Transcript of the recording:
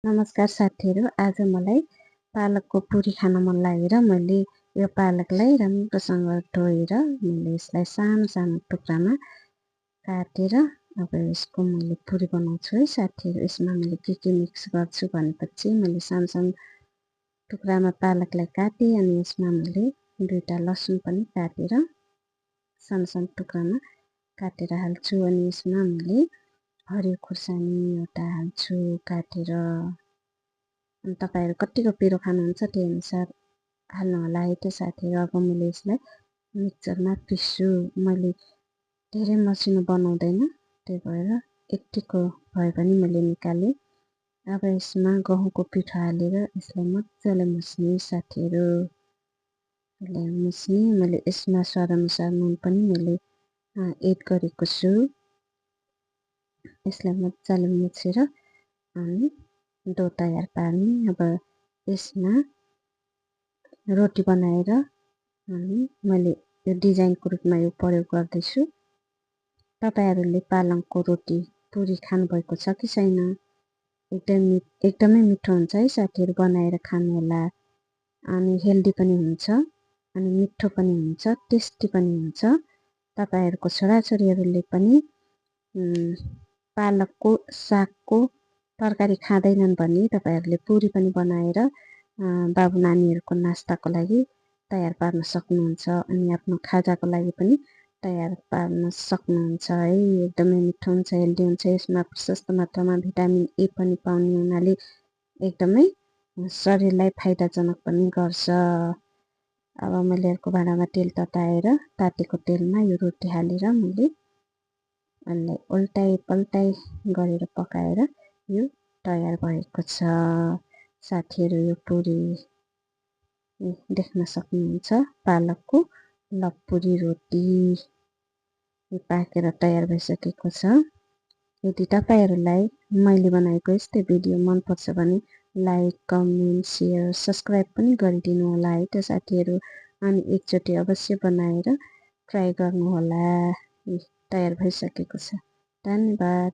नमस्कार साथीहरू, आज मलाई पालकको पुरी खान मन लागेर मैले यो पालकलाई राम्रोसँग धोएर मैले यसलाई सानो सानो टुक्रामा काटेर अब यसको मैले पुरी बनाउँछु है साथीहरू। यसमा मैले के मिक्स गर्छु भनेपछि मैले सानो सानो टुक्रामा पालकलाई काटेँ अनि यसमा मैले 2टा लसुन पनि काटेर सानो सानो टुक्रामा काटेर हाल्छु अनि यसमा मैले हरियो खुर्सानी एउटा हाल्छु काटेर। अनि तपाईहरु कतिको पिरो खानुहुन्छ त्यही अनुसार हाल्नु होला है त साथीहरू। अब मैले यसलाई मिक्सरमा पिस्छु। मैले धेरै मसिनो बनाउँदैन, त्यही भएर यतिको भए पनि मैले निकालेँ। अब यसमा गहुँको पिठो हालेर यसलाई मजाले मुस्ने साथीहरू। यसलाई मुस्ने मैले यसमा स्वादअनुसार नुन पनि मैले एड गरेको छु। यसलाई मजाले मुछेर अनि डो तयार पार्ने। अब यसमा रोटी बनाएर अनि मैले यो डिजाइनको रूपमा यो प्रयोग गर्दैछु। तपाईहरुले पालकको रोटी पुरी खानुभएको छ कि छैन? एकदमै मिठो हुन्छ है साथीहरू, बनाएर खानु होला। अनि हेल्दी पनि हुन्छ अनि मिठो पनि हुन्छ, टेस्टी पनि हुन्छ। तपाईहरुको छोराछोरीहरूले पनि पालकको सागको तरकारी खाँदैनन् भने तपाईहरुले पुरी पनि बनाएर बाबु नानीहरुको नास्ताको लागि तयार पार्न सक्नुहुन्छ अनि आफ्नो खाजाको लागि पनि तयार पार्न सक्नुहुन्छ है। एकदमै मिठो हुन्छ, हेल्दी हुन्छ। यसमा प्रशस्त मात्रामा भिटामिन ए पनि पाउने हुनाले एकदमै शरीरलाई फाइदाजनक पनि गर्छ। अब मैले अर्को भाँडामा तेल तताएर तातेको तेलमा यो रोटी हालेर मैले यसलाई उल्टाइ पल्टाइ गरेर पकाएर यो तयार भएको छ साथीहरू। यो पुरी देख्न सक्नुहुन्छ, पालकको लपुरी रोटी यो पाकेर तयार भइसकेको छ। यदि तपाईहरुलाई मैले बनाएको यस्तै भिडियो मन पर्छ भने लाइक, कमेन्ट, शेयर, सब्स्क्राइब पनि गरिदिनु होला है त साथीहरू। अनि एकचोटि अवश्य बनाएर ट्राई गर्नु होला। तयार भइसकेको छ। धन्यवाद।